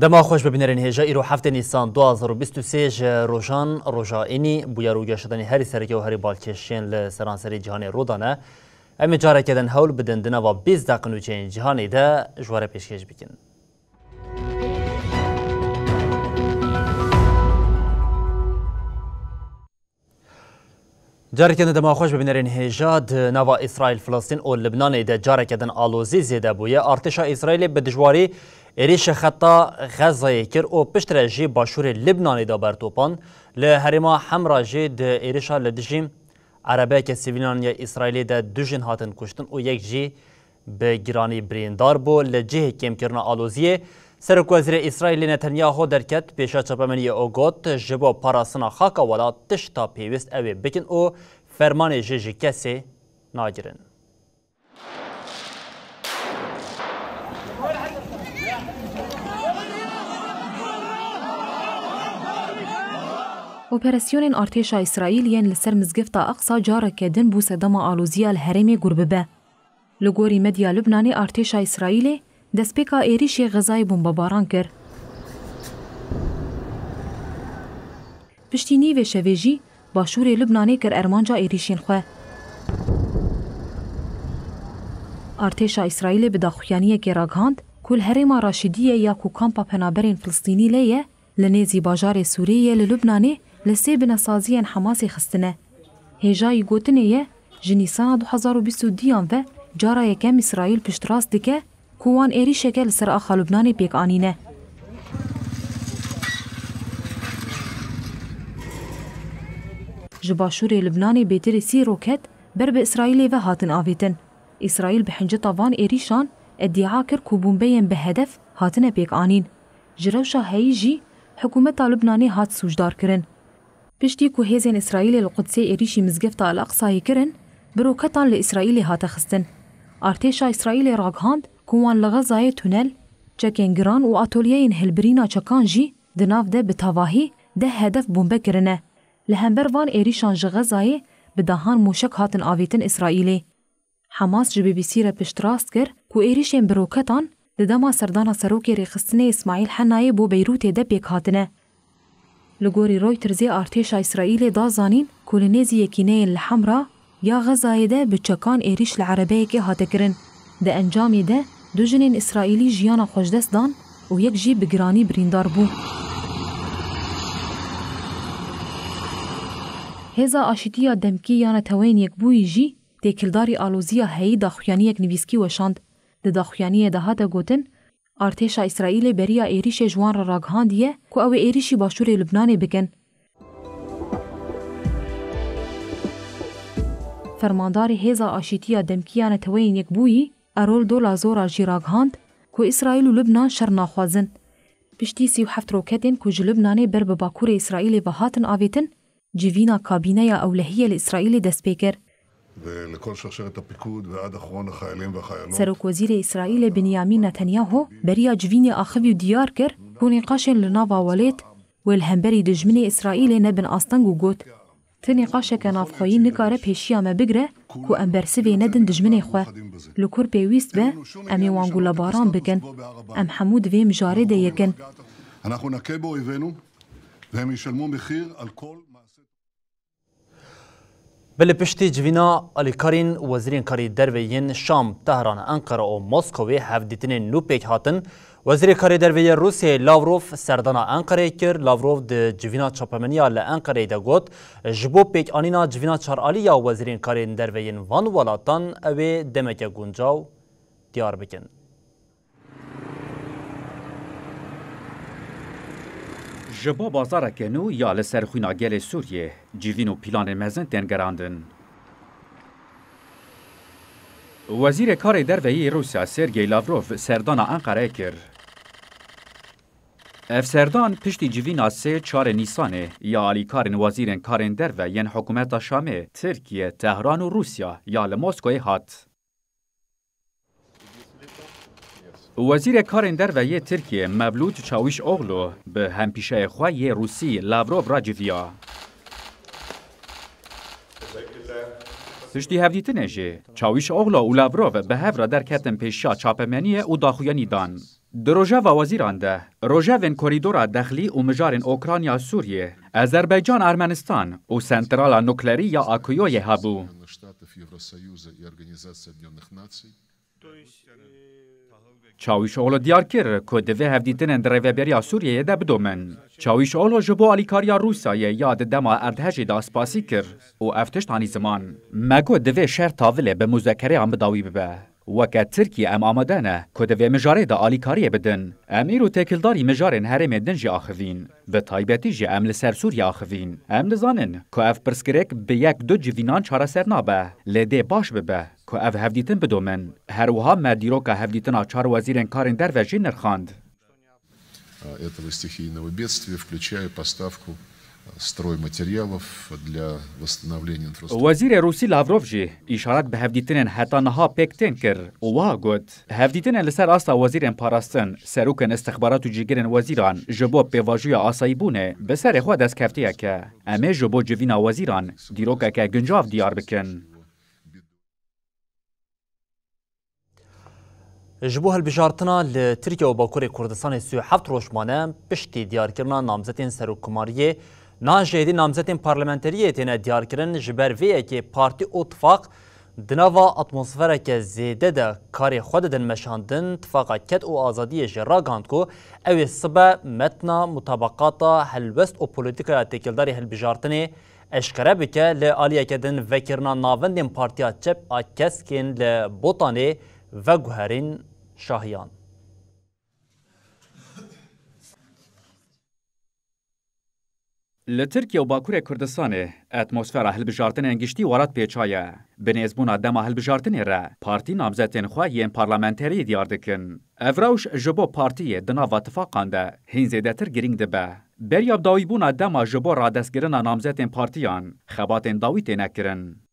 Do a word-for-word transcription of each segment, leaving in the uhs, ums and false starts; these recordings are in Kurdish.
Dema xweş be bînerên hêja, îro heftê Nîsan du hazar û bîst û sê ji rojan roja înî bûye û geşedanî herî sereke û herî balkêş yên li seranserê cîhanê rû dane. Em ê careke din hewl bidin di nava bîst deqe nûçeyên cîhanê de ji we re pêşkêş bikin. Careke din dema xweş be bînerên hêja, di nava Îsraîl, Filistîn û Libnanê de careke din alozî zêde bûye. Artêşa Îsraîlê bi dijwarî êrîşê xeta Xezayê kir û piştre jî başûrê Libnanê de bertopand. Li herêma Hemra jî di êrîşa li dijî erebeyeke sivîlan ya Îsraîlê de du jin hatin kuştin û yek jî bi giranî birîndar bû. Li cihê kêmkirina aloziyê, Serokwezîrê Îsraîlê Netanyahu derket pêşiya çapemeniyê û got, ji bo parastina xaka welat tişta pêwîst ew ê bikin û fermanê jê ji kesê nagirin. Operasyonên artêşa Îsraîl yên li ser Mizgefta Aqsa careke din bû sedema aloziya li herêmê gur bibe. Li gorî medya Lubnanê, artêşa Îsraîlê destpêka êrîşê Xezayê bombebaran kir. Piştî nîvê şevê jî başûrê Lubnanê kir ermanca êrîşên xwe. Artêşa Îsraîlê bi daxuyaniyekê ragihand ku li herêma Raşîdiyê ya ku kampa penaberên Filistînî lê ye, li nêzî bajarê Sûriyê li Lubnanê li sê binesaziyên Hamasê xistine. Hêjayî gotinê ye, ji Nîsana du hazar û bîst û duyan ve cara yekem Îsraîl piştrast dike ku wan êrîşeke li ser axa Lubnanê pêk anîne. Ji başûrê Lubnanê bêtirî sî roket ber bi Îsraîlê ve hatin avêtin. Îsraîl bi hinceta van êrîşan îdia kir ku bombeyên bi hedef hatine pêk anîn. Ji rewşa heyî jî hikûmeta Lubnanê hat sûcdar kirin. Piştî ku hêzên Îsraîlê li Qudsê êrîşî Mizgefta El Aqsayê kirin, bi roketan li Îsraîlê hate xistin. Artêşa Îsraîlê ragihand ku wan li Xezayê tunel, çekên giran û atolyeyên hilbirîna çekan jî di nav de bi tevahî deh hedef bombe kirine. Li hember van êrîşan ji Xezayê bi dehan mûşek hatin avêtin Îsraîlê. Hamas ji B B C re piştrast kir ku êrîşên bi roketan di dema serdana serokê rêxistinê Îsmaîl Henayê bo Beyrûtê de pêk hatine. Li gorî Reutersê, artêşa Îsraîlê da zanîn ku li nêzî yekîneyên li Hemra ya Xezayê de bi çekan êrîş li erebeyekê hate kirin. Di encamê de du jinên Îsraîlî jiyana xwe ji dest dan û yek jî bi giranî birîndar bû. Hêza Aşîtiya Demkî ya Neteweyên Yekbûyî jî têkildarî aloziya heyî daxuyaniyek nivîskî weşand. Di daxuyaniyê de hate gotin, artêşa Îsraîlê beriya êrîşê ji wan re ragihandiye ku ew ê êrîşî başûrê Lubnanê bikin. Fermandarê Hêza Aşîtiya Demkî ya Neteweyên Yekbûyî, Erol Dolazora jî ragihand ku Îsraîl û Lubnan şer naxwazin. Piştî sî û heft roketên ku ji Lubnanê ber bi bakurê Îsraîlê ve hatin avêtin, civîna kabîneya ewlehiyê li Îsraîlê dest pê kir. ולכל שרשרת הפיקוד ועד אחרון החיילים והחיילות. Serokwezîrê Îsraîlê Binyamîn Netanyahu beriya civînê axivî û diyar kir ku nîqaşên li nava welêt wê li hemberî dijminê Îsraîlê nebin asteng û got, Ti nîqaşeke navxweyî nikare pêşiya me bigire ku em bersivê nedin dijminê xwe. Li kur pêwîst be, em ê wan gulebaran bikin. Em hemû di vê mijarê de yek in. אנחנו נכה באויבינו, והם ישלמו מחיר על כל מעשה. Belê piştî civîna alîkarên wezîrên karê derve yên Şam, Tehran, Enqere û Moskowê hevdîtinên nû pêk hatin. Wezîrê karê derve yê Rûsyayê Lavrov serdana Enqereyê kir. Lavrov di civîna çapemeniya li Enqereyê de got, ji bo pêkanîna civîna çaralî ya wezîrên karên derve yên van welatan ew ê demeke guncaw diyar bikin. Ji bo bazareke nû ya li ser xwîna gelê Sûriyê, civîn û pîlanên mezin tên gerandin. Wezîrê Karê Derve yê Rûsya Sergey Lavrov serdana Enqereyê kir. Ev serdan piştî civîna sê çarê Nîsanê ya alîkarên wezîrên karên derve yên hikûmeta Şamê, Tirkiye, Tehran û Rûsya ya li Moskoyê hat. Wezîrê Karên Derve yê Tirkiyê Mevlût Çawîşoglu bi hempîşeyê xwe yê Rûsî Lavrov re civiya. Piştî hevdîtinê jî Çawîşoglu û Lavrov bi hev re derketin pêşiya çapemeniyê û daxuyanî dan. Di rojeva wezîran de, rojevên korîdora dexlî û mijarên Okrayna Sûriyê, Azerbaycan Ermenistan û sentrala nuklerî ya Akuyoyê hebû. Çawîşoglu diyar kir ku divê hevdîtinên di rêveberiya Sûriyeyê de bidomin. Çawîşoglu ji bo alîkariya Rûsyayê ya di dema erdhejê de spasî kir û ev tişt anî ziman. Me got divê şer tavilê bi muzekereyan bi dawî bibe. Weke Tirkiye em amade ne ku di vê mijarê de alîkariyê bidin. Em îro têkildarî mijarên herêmê din jî axivîn. Bi taybetî jî em li ser Sûriye axivîn. Em dizanin ku ev pirsgirêk bi yek du civînan çareser nabe, lê dê baş bibe ku ev hevdîtin bidomin. Her wiha me dîroka hevdîtina çar wezîrên karên derve jî nirxand. Этого стихийного бедствия, включая поставку стройматериалов для восстановления инфраструктуры. Wezîrê Rûsî Lavrov jî îşaret bi hevdîtinên heta niha pêk tên kir û wiha got, Hevdîtinên li ser asta wezîrên parastin, serokên istixbarat û cîgirên wezîran ji bo pêvajoya asayîbûnê bi serê xwe destkeftiyek e. Em ê ji bo civîna wezîran dîrokeke guncav diyar bikin. Ji bo hilbijartina li Tirkiye û Bakurê Kurdistanê sî û heft roj mane, piştî diyarkirina namzetên serokkomariyê, niha jî êdî namzetên parlamenteriyê têne diyarkirin, ji ber vê yekê partî û tifaq di nava atmosfereke zêde de karê xwe didin meşandin. Tifaqa Ked û Azadiyê jî ragihand ku ew ê sibe metna mutabaqata helwest û polîtîkaya têkildarî hilbijartinê eşkere bike. Li aliyeke din vekirina navendên Partiya Çep a Keskên li Botanê veguherîn Şahiyan. Li Tirkiye û Bakurê Kurdistanê atmosfera hilbijartinên giştî welat pêça ye. Bi nêzbûna dema hilbijartinê re partî namzetên xwe yên parlamenterî diyar dikin. Ev rewş ji bo partiyê di nava tifaqan de hîn zêdetir girîng dibe. Beriya bidawîbûna dema ji bo radestkirina namzetên partiyan, xebatên dawî têne kirin.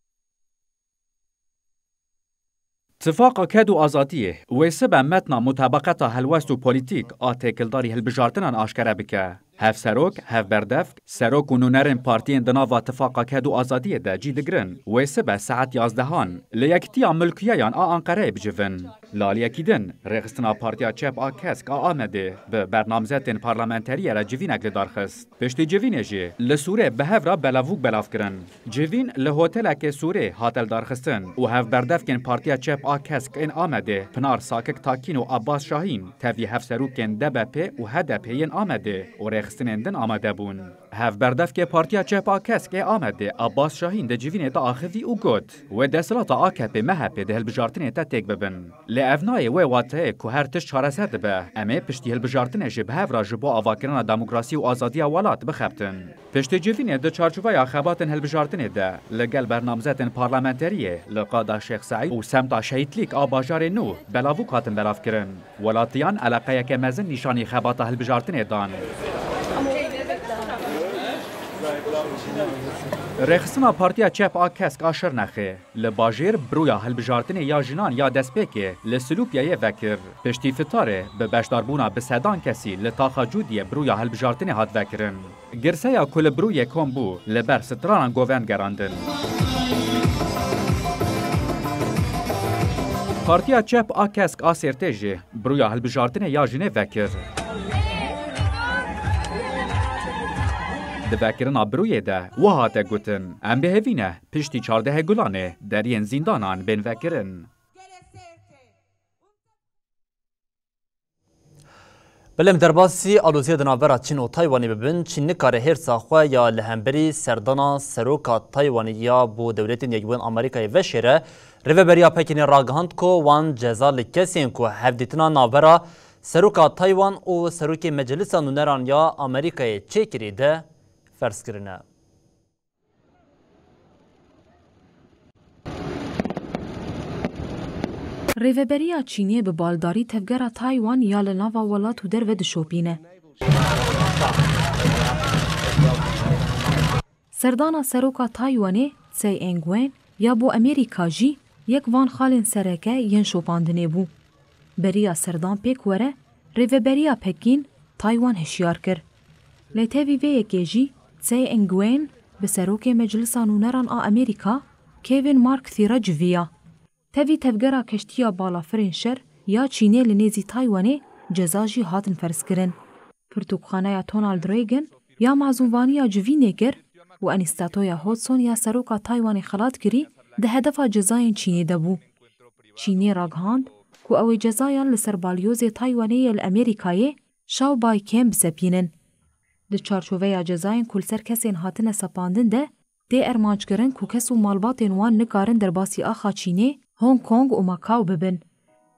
Tifaqa Ked û Azadiyê wê sibe metna mutabaqeta helwest û polîtîk a têkildarî hilbijartinan aşkere bike. Hevserok, hevberdevk, serok û nûnerên partiyên di nava Tifaqa Ked û Azadiyê de cî digirin, wê sibe saet yazdehan li Yekitiya Mulkiyeyan a Anqereyê bicivin. Li aliyekî din, rêxistina Partiya Çep a Kesk a Amedê bi bernamzetên parlamenteriyê re civînek li dar xist. Piştî civînê jî li Sûrê bi hev re belavûk belav kirin. Civîn li hotelekê Sûrê hate lidarxistin û hevberdevkên Partiya Çep a Kesk ên Amedê Pinar Sakik Takîn û Abbas Şahîn tevî hevserokên D B P û H D P yên Amedê û rêxistinên din amade bûn. Hevberdevkê Partiya Çep a Kesk ê Amedê Abbas Şahîn di civînê de axivî û got, Wê desthilata A K P M H P di hilbijartinê de têk bibin. Lê ev nayê wê wateyê ku her tişt çareser dibe. Em ê piştî hilbijartinê jî bi hev re ji bo avakirina demokrasî û azadiya welat bixebtin. Piştî civînê di çarçoveya xebatên hilbijartinê de li gel bernamzetên parlamenteriyê li qada Şêx Seîd û semta Şehîtlîk a bajarê nû belavûk hatin belavkirin. Welatiyan eleqeyeke mezin nîşanî xebata hilbijartinê dan. Rêxistina Partiya Çep a Kesk a Şirnexê li bajêr broya hilbijartinê ya jinan ya destpêkê li Silûpiyeyê vekir. Piştî fitarê bi beşdarbûna bi sedan kesî li taxa Cûdiyê broya hilbijartinê hat vekirin. Girseya ku li broyê kom bû, li ber stranan govend gerandin. Partiya Çep a Kesk a Sêrtê jî broya hilbijartinê ya jinê vekir. Di vekirina broyê de wiha hate gotin, Em bi hêvî ne piştî çardehê Gulanê deriyên zîndanan bên vekirin. Belê em derbasî aloziyê di navbera Çîn û Taywanê bibin. Çîn nikare hêrsa xwe ya li hemberî serdana seroka Taywanê ya bo Dewletên Yekbûyên Amerîkayê veşêre. Rêveberiya Pekînê ragihand ku wan ceza li kesên ku hevdîtina navbera seroka Taywan û serokê Meclisa Nûneran ya Amerîkayê çêkirî de ferz kirine. Rêveberiya Çînê bi baldarî tevgera Taywan ya li nava welat û derve dişopîne. Serdana seroka Taywanê Tsai Ing-wen ya bo Amerîka jî yek van xalên sereke yên şopandinê bû. Beriya serdan pêk were, rêveberiya Pekîn Taywan hişyar kir. Lê tevî vê yekê jî Tsai Ing-wen bi serokê Meclisa Nûneran a Amerîka Kevin McCarthy re civiya. Tevî tevgera keştiya balafirên şer ya Çînê li nêzî Taywanê ceza jî hatin ferzkirin. Pirtûkxaneya Ronald Reagan ya mazûnvaniya civînê kir û enîstatoya Hudson ya seroka Taywanê xelat kirî di hedefa cezayên Çînê de bû. Çînê ragihand ku ew ê cezayan li ser balyozê Taywanê yê li Amerîkayê Xiao Bai kêm bisepînin. Di çarçoveya cezayên ku li ser kesên hatine sepandin de tê ermanc kirin ku kes û malbatên wan nikarin derbasî axa Çînê, Hong Kong û Macau bibin.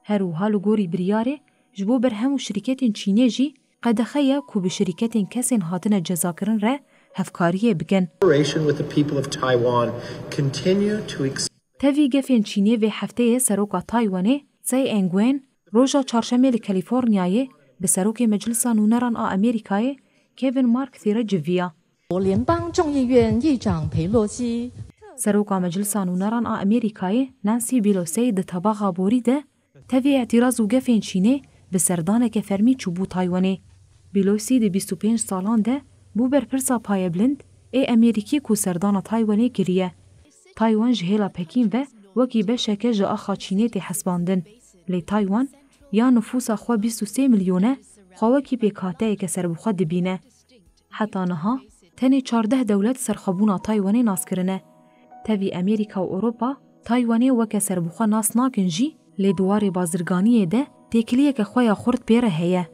Her wiha li gorî biryarê ji bo berhem û şirketên Çînê jî qedexe ye ku bi şirketên kesên hatine cezakirin re hevkariyê bikin. Cooperation with the people of Taiwan continue to ex- Tevî gefên Çînê vê hefteyê seroka Taywanê Tsai Ing-wen roja çarşemê li Kalîforniyayê bi serokê Meclisa Nûneran a Amerîkayê Kevin McCarthy re civiya. 联邦众议院议长佩洛西 Seroka Meclisa Nûneran a Amerîkayê Nancy Pelosi di tabaxa borî de tevî îtîraz û gefên Çînê bi serdaneke fermî çûbû Taywanê. Pelosi di bîst û pênc salan de bû berpirsa payebilind ê Amerîkî ku serdana Taywanê kiriye. Taywan ji hêla Pekîn ve wekî beşeke ji axa Çînê tê hesbandin. Lê Taywan ya nifûsa xwe bîst û sê milyon e, xwe wekî pêkhateyeke serbixwe dibîne. Heta niha tenê çardeh dewlet serxwebûna Taywanê nas kirine. Tevî Amerîka û Ewropa Taywanê weke serbixwe nas nakin jî, lê di warê bazirganiyê de têkiliyeke xwe ya xurt pê re heye.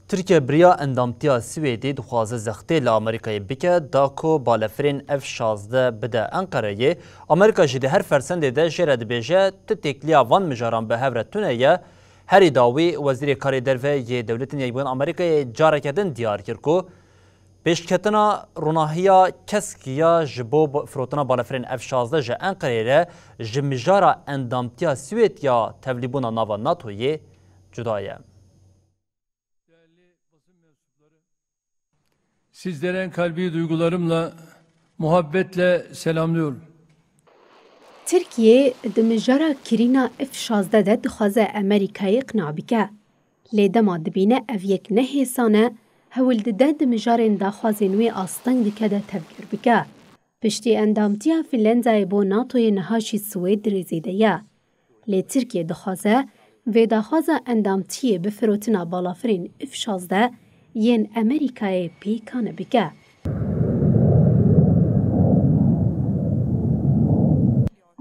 Tirkiye bi riya endamtiya Swêdê dixwaze zextê li Amerîkayê bike, da ku balefirên F şazdeh bide Enqereyê. Amerîka jî di her fersendê de jê re dibêje, tu têkiliya van mijaran bi hev re tune ye. Herî dawî, Wezîrê Karê Derve yê Dewletên Yekbûyên Amerîkayê careke din diyar kir ku pêşketina ronahiya kesk ya ji bo ba-, firotina balefirên F şazdeh ji Enqereyê re ji mijara endamtiya Swêd ya tevlîbûna nava NATOyê cuda ye. Sizlere en kalbi duygularımla, muhabbetle selamlıyorum. Tirkiye di mijara kirîna F şazdeh de dixwaze Amerîkayê iqna bike. Lê dema dibîne ev yek ne hêsan e, hewl dide di mijarên daxwazên wê asteng dike de tevger bike. Piştî endamtiya Fînlandayê bo NATOyê niha jî Swêd di rêzê de ye. Lê Tirkiye dixwaze vê daxwaza endamtiyê bi firotina balafirên F şazdeh yên Amerîkayê pêkane bike.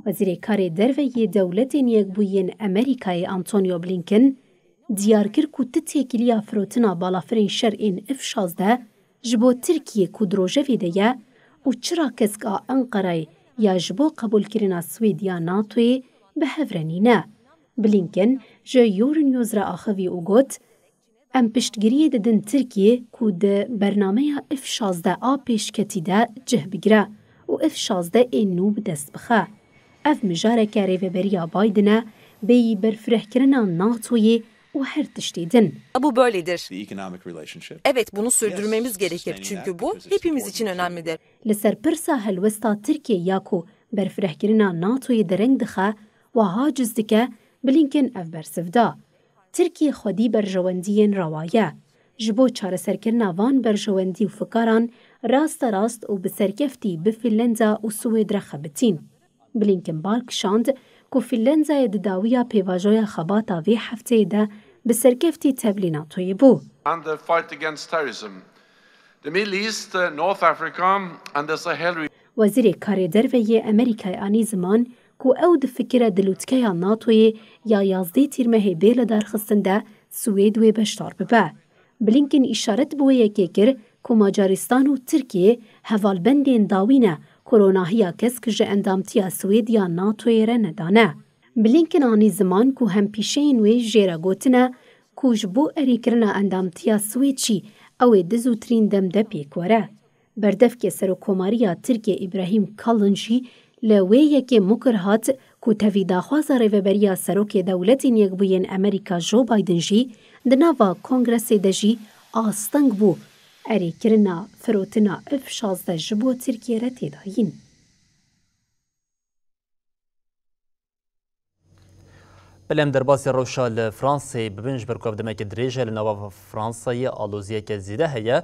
Wezîrê Karê Derve yê Dewletên Yekbûyî yên Amerîkayê Antonio Blinken diyar kir ku ti têkiliya firotina balafirên şer ên F şazdeh ji bo Tirkiyê ku di rojevê de ye û çira kesk a Enqerayê ya ji bo qebûlkirina Swêd ya NATOyê bi hev re nîne. Blinken ji Euronews re axivî û got, Em piştgiriyê didin Tirkiyê ku di bernameya F şazdeh a pêşketî de cih bigire û F şazdeh ên nû bi dest bixe. Ev mijareke rêveberiya Biden e, bêyî berfirehkirina NATOyê û her tiştê din. Bu böyledir. The economic relationship. Evet, bunu sürdürmemiz gerekir çünkü bu hepimiz için önemlidir. Li ser pirsa helwesta Tirkiyê ya ku berfirehkirina NATOyê dereng dixe, wa haciz dike, Blinken ev bersiv da. Tirkiye xwedî berjewendiyên rewa ye. Ji bo çareserkirina van berjewendî û fikaran rasterast û bi serkeftî bi Fînlenda û Swêd re xebitîn. Blinken bal kişand ku Fînlendayê di dawiya pêvajoya xebata vê hefteyê de bi serkeftî tevlî NATOyê bû. And the fight against terrorism. The Middle East, uh, North Africa and the Sahel region. Wezîrê Karê Derve yê Amerîkayê anî ziman ku ew difikire di lûtkeya NATOyê ya yazdê tîrmehê bê lidarxistin de Swêd wê beşdar bibe. Blinken îşaret bi wê yekê kir ku Macaristan û Tirkiye hevalbendên dawî ne ku ronahiya kesk ji endamtiya Swêd ya NATOyê re nedane. Blinken anî ziman ku hempîşeyên wê jê re gotine ku ji bo erêkirina endamtiya Swêd jî ew ê di zûtirîn dem de pêk were. Berdevkê Serokkomariya Tirkiyê Îbrahîm Kalin jî li wê yekê mukir hat ku tevî daxwaza rêveberiya Serokê Dewletên Yekbûyên Amerîka Joe Biden jî di nava Kongresê de jî asteng bû, erêkirina firotina F şazdeh ji bo Tirkiyê re têdayîn. Belê em derbasî rewşa li Fransayê bibin, ji ber ku ev demeke dirêj e li nava Fransayê aloziyeke zêde heye.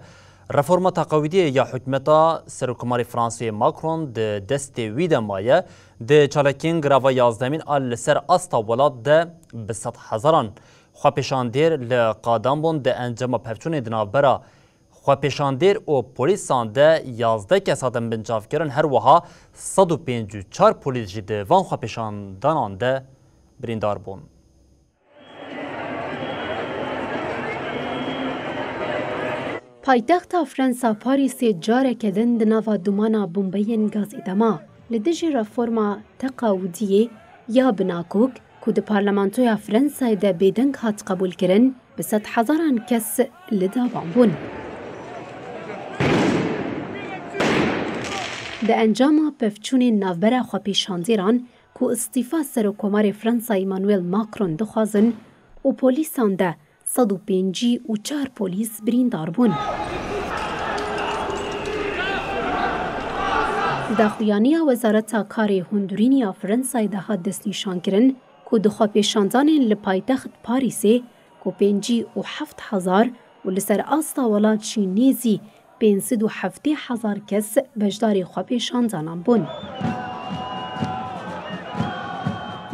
Reforma teqawidiyê ya hikûmeta Serokkomarê Fransayê Macron di destê wî de maye. Di çalakiyên greva yazdehemîn a li ser asta welat de bi sed hezaran xwepêşandêr li qadan bûn. Di encama pevçûnê di navbera xwepêşandêr û polîsan de yazdeh kes hatin binçavkirin, her wiha sed û pêncî û çar polîs jî di van xwepêşandanan de birîndar bûn. Paytexta Fransa Parîsê careke din di nava dumana bombeyên gazê de ma. Li dijî reforma teqawidiyê ya binakok ku di Parlamentoya Fransayê de bêdeng hat qebûlkirin, bi sed hezaran kes li dawan bûn. Di encama pevçûnên navbera xwepêşandêran ku îstîfa Serokkomarê Fransa Emmanuel Macron dixwazin û polîsan de sed û pêncî û çar polîs birîndar bûn. Di daxuyaniya Wezareta Karê Hundirînî ya Fransayê de hat destnîşankirin ku di xwepêşandanên li paytext Parîsê ku pêncî û heft hezar û li ser asta welat jî nêzî pênc sed û heftê hezar kes beşdarî xwepêşandanan bûn.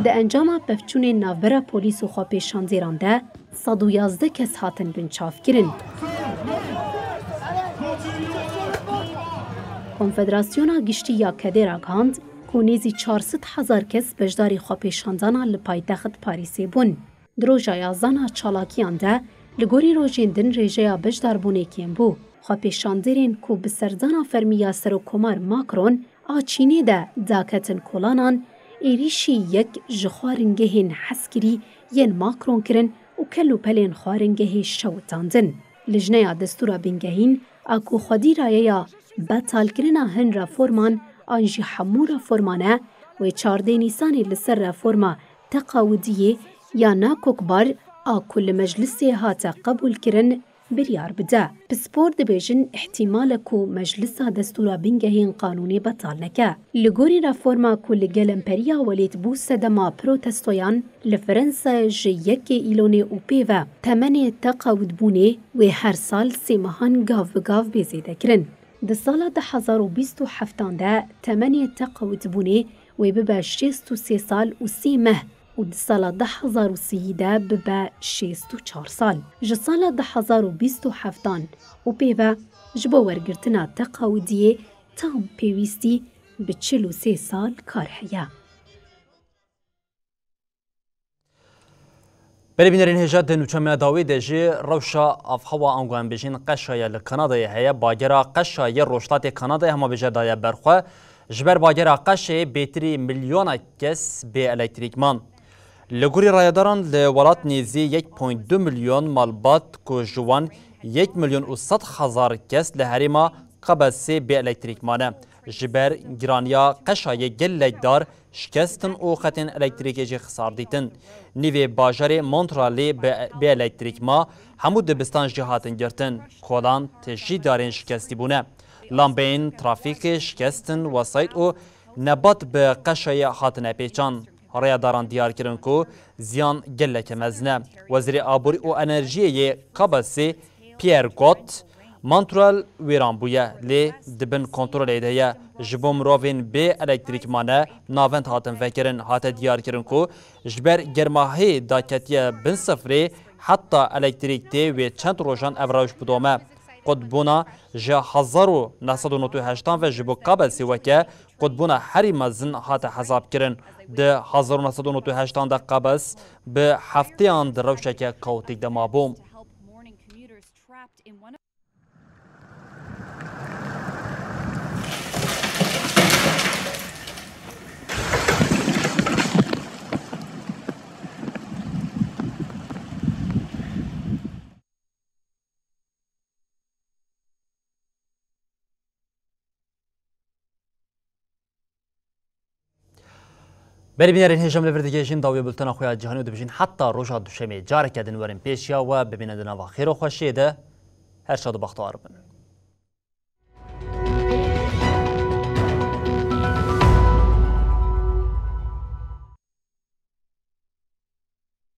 Di encama pevçûnên navbera polîs û xwepêşandêran de sed û yazdeh kes hatin binçavkirin. Konfederasyona Giştî ya Kedê ragihand ku nêzî çar sed hezar kes beşdarî xwepêşandana li paytext Parîsê bûn. Di roja yazdan a çalakiyan de, li gorî rojên din rêjeya beşdarbûnê kêm bû. Xwepêşandêrên ku bi serdana fermî ya Serokkomar Macron a Çînê de daketin kolanan, êrîşî yek ji xwaringehên hezkirî yên Macron kirin û kel û pelên xwaringehê şewitandin. Lijneya Destûra Bingehîn a ku xwedî rayeya betalkirina hin reforman an jî hemû reforman e, wê çardê Nîsanê li ser reforma teqawidiyê ya nakokbar a ku li meclisê hate qebûlkirin biryar bide. Pispor dibêjin, îhtîmal e ku meclisa destûra bingehîn qanûnê betal neke. Li gorî reforma ku li gelemperiya welêt bû sedema protestoyan, li Fransayê ji yekê Îlonê û pê ve temenê teqawidbûnê wê her sal sê mehan gav bi gav bê zêdekirin. Di sala du hezar û bîst û heftan de temenê teqawidbûnê wê bibe şêst û sê sal û sê meh û di sala du hezar û sî de bibe şêst û çar sal. Ji sala du hezar û bîst û heftan û pê ve ji bo wergirtina teqawidiyê tam pêwîstî bi çil û sê sal kar heye. Belê bînerên hêja di nûçemeya dawî de jî rewşa avhewa ango em bijîn qeşa ye li Kanadayê heye. Bagera qeşa yê rojhilatê Kanadayê hema bêje daye berxwe. Ji ber bagera qeşê bêtirî milyona kes bê elektrîk man. Li gorî rayedaran li welat nêzî yek point du milyon malbat ku ji wan yek milyon û sed hezar kes li herêma Qebesê bê elektrîk mane. Ji ber giraniya qeşa yê gelek dar şikestin û xetên elektrîkê jî xisar dîtin. Nîvê bajarê Montrealê bi, bê elektrîk ma, hemû dibistan jî hatin girtin. Kolan, tijî darên şikestî bûne. Lambeyên trafîkê şikestin, wesayît û nebat bi qeşayê hatine pêçan. Rêyadaran diyar kirin ku ziyan geleke mezin e. Wezîrê Aborî û Enerjiyê yê Qebesê Pierre Got, Montreal wêran bûye, lê di bin kontrolê de ye. Ji bo mirovên bê elektrîk mane navend hatin vekirin. Hate diyar kirin ku ji ber germahê daketiye bin sifrê, heta elektrîk tê wê çend rojan ev rewş bidome. Qutbûna ji hezar û neh sed û nod û heştan ve ji bo Qebesê weke qutbûna herî mezin hate hesabkirin. Di hezar û neh sed û nod û heştan de Qebes bi hefteyan di rewşeke kaotîk de mabû. Berî bînerên hêja em li vir digihêjin dawiya bultena xwe ya cîhanî û dibêjin heta roja duşemê careke din werin pêşiya we, bimînin di nava xêr û xweşiyê de. Her şad û bextewar bin.